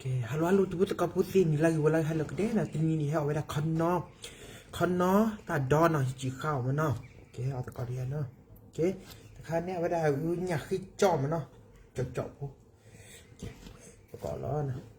ကဲ hello hello တံၤဖိသကိးဖိသ့ၣ် နံၤလၢအဂ့ၤ ဝဲလၢအဂ့ၤ ဟါလၢအဂ့ၤ တနံၤအံၤ ဟဲအီၣ်ဝဲဒၣ်ခီနီ ခီနီတၢ်ဒီနီၤ ယစံးဃာ်အီၤမ့ၢ်နီၤ. ကဲ ဟဲအီၣ်သကိးတယၤနီၤ. ကဲ တခါန့ၣ် အဝဲဒၣ်အဂုၢ်ညၣ်ဃ့ကၠီမ့ၢ်နီၤ ကၠီကၠီဖိ သကိးလီၤနီၤ.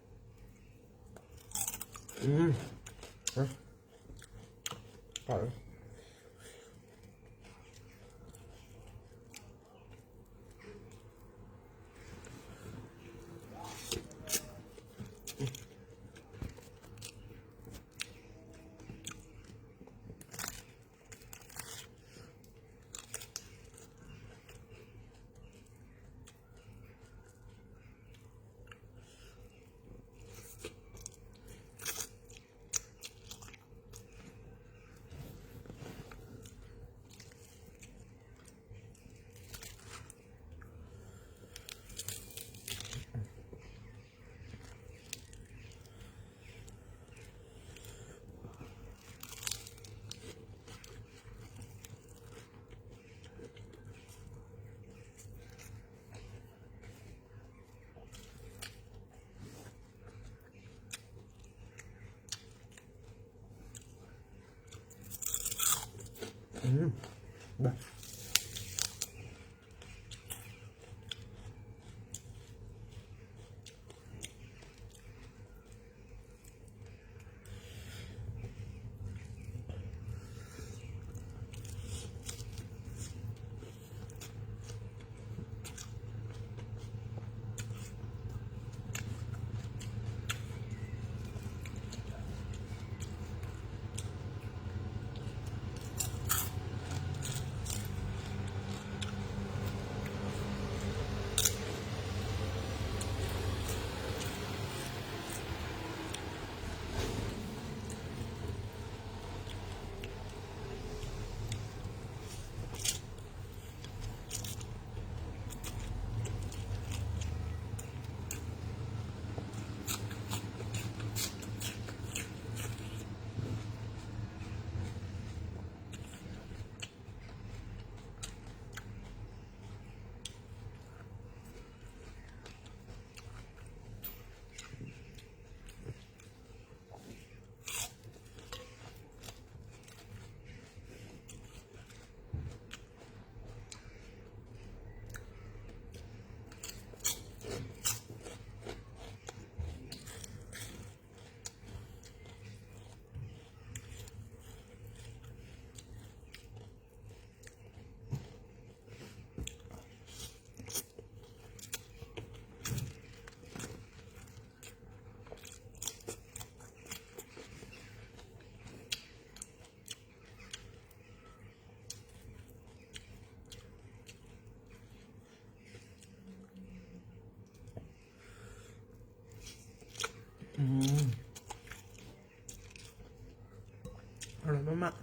အလီၤမးမး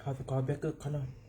ဟီသကိးဘဲကၢၣ်ခီနီၤ.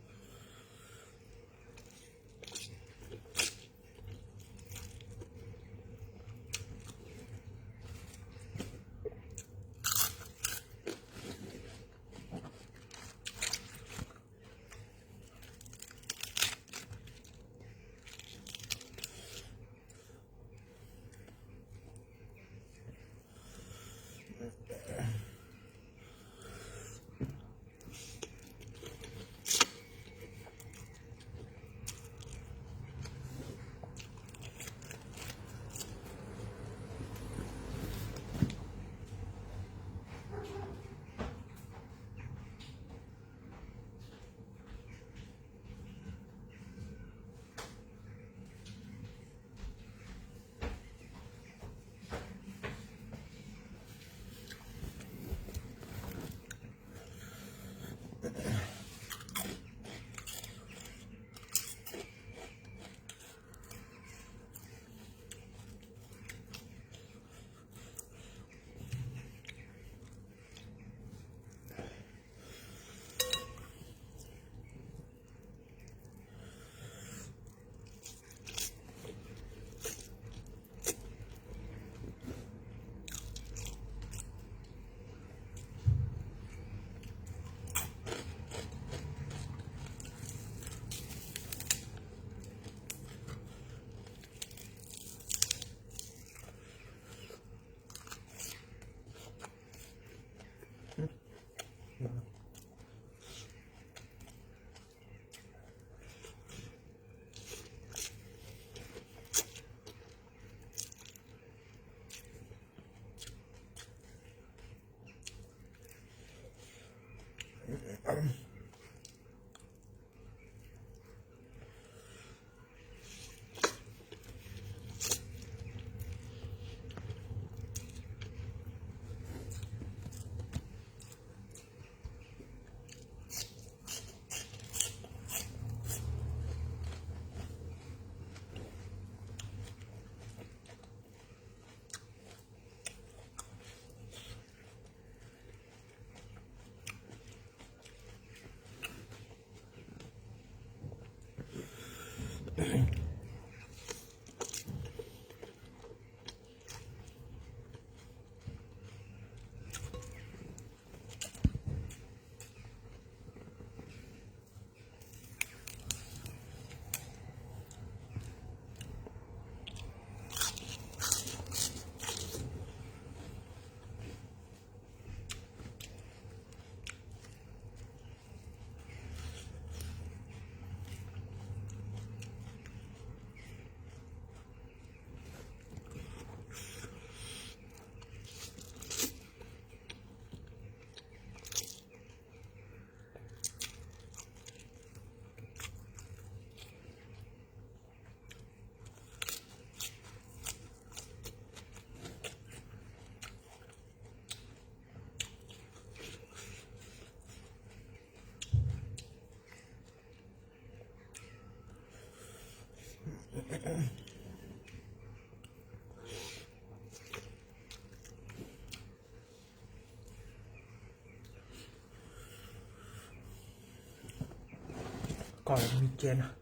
ကီၢ်မံကဲနီၤ. အ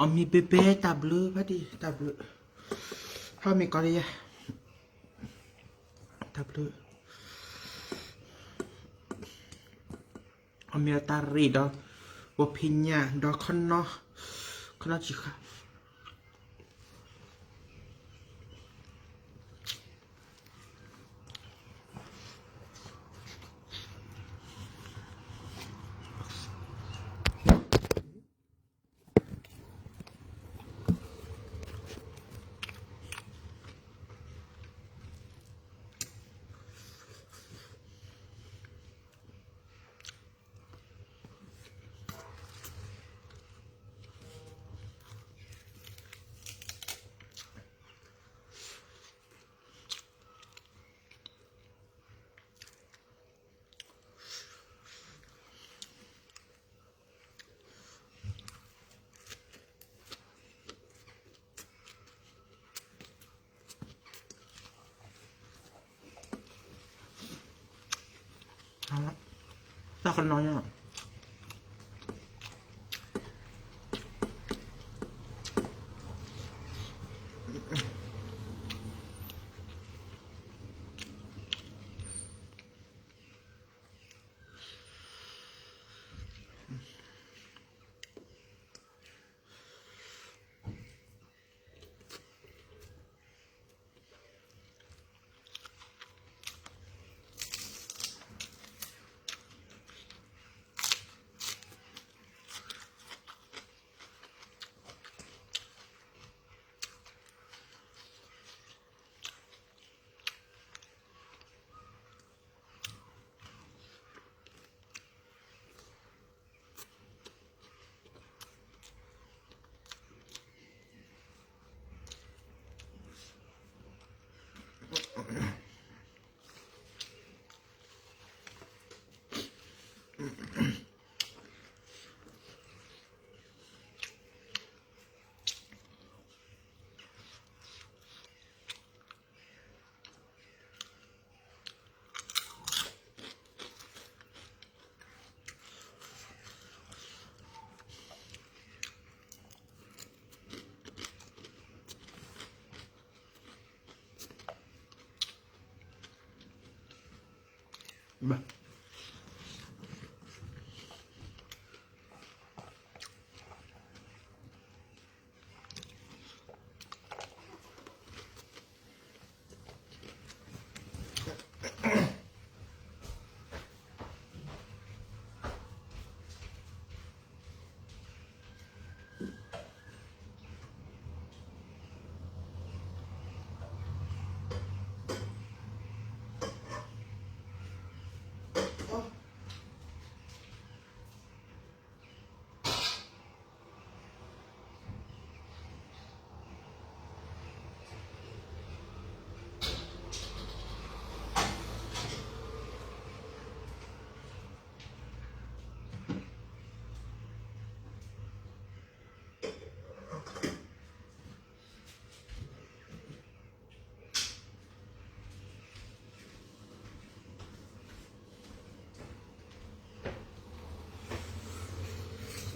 အမံၤဘဲဘဲ တၢ်ဘျုးဖါတံၢ် တၢ်ဘျုး, ဟီၣ်မ့ၤကီးလံယဲ, တၢ်ဘျုး, အမ့ၢ်အတၢ်ရ့ဒီး ပဖံးညၣ်ဒီးခီနီ, ခီနီဆံးဃာ် တၢ်ကနီၤညါဟဲမ့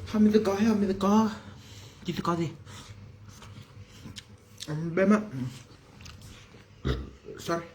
ၢ်သကိး ဟဲမ့ၢ်သကိး, တံၤသကိးသ့ၣ်, ဘဲမး, sorry. ဟဲ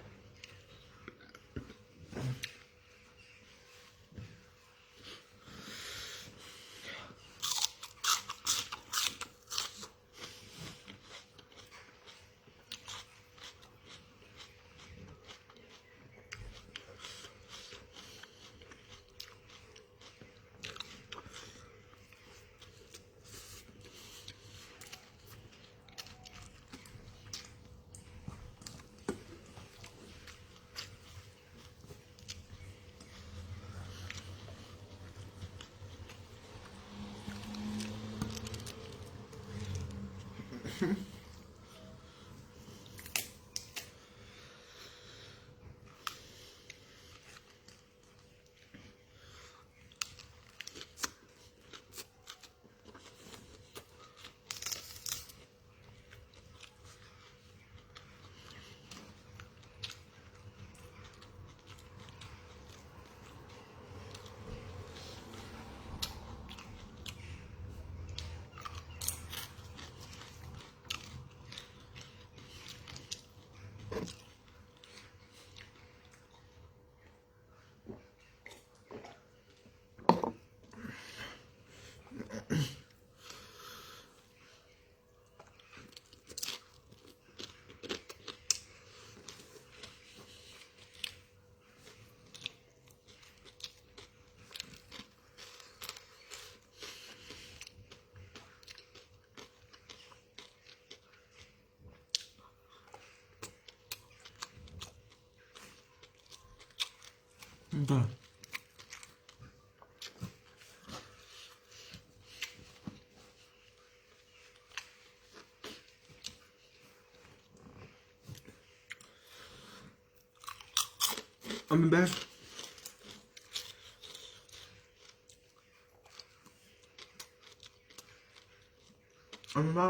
တၢ် အမ့ၢ်ဘဲ အမ့ၢ်ဘဲ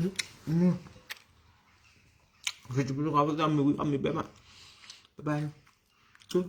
ဂ့ၤတဘျီဃီ ပတမ့ၢ်ဝံၤအီၣ်မ့ၤဘဲမး, ဘၣ်ဘၣ်,